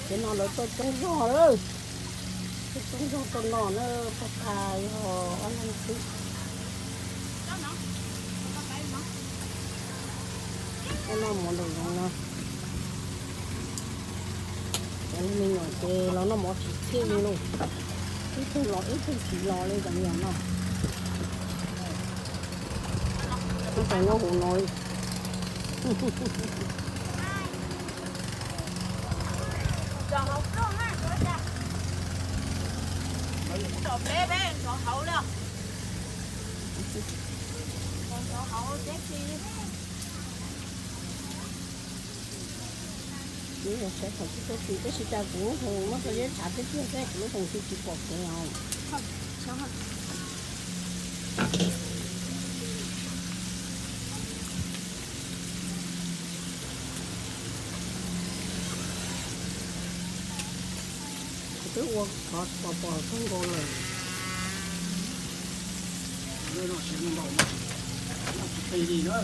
Ces no lawv tuaj coob zog lawm, tuaj coob zog tuaj noj na, pog tas yog ob leeg xwb. Tuaj noj mov nraum zoov no. Cov me nyuam ces los noj mov tsis txhij li lauj, ib tug los ib tug tsis los li cov me nyuam no. Ib tug nyob hauv no li. Kuv yog saib thaum kuv tuaj txog tab sis cas kuv lub foos muab tso zeb tshav tiag tiag xwb, kuv lub foos tsis pom kev os. Kuv twb ua qhov pos pos kawg nkaus lawm. Tsis qi li na.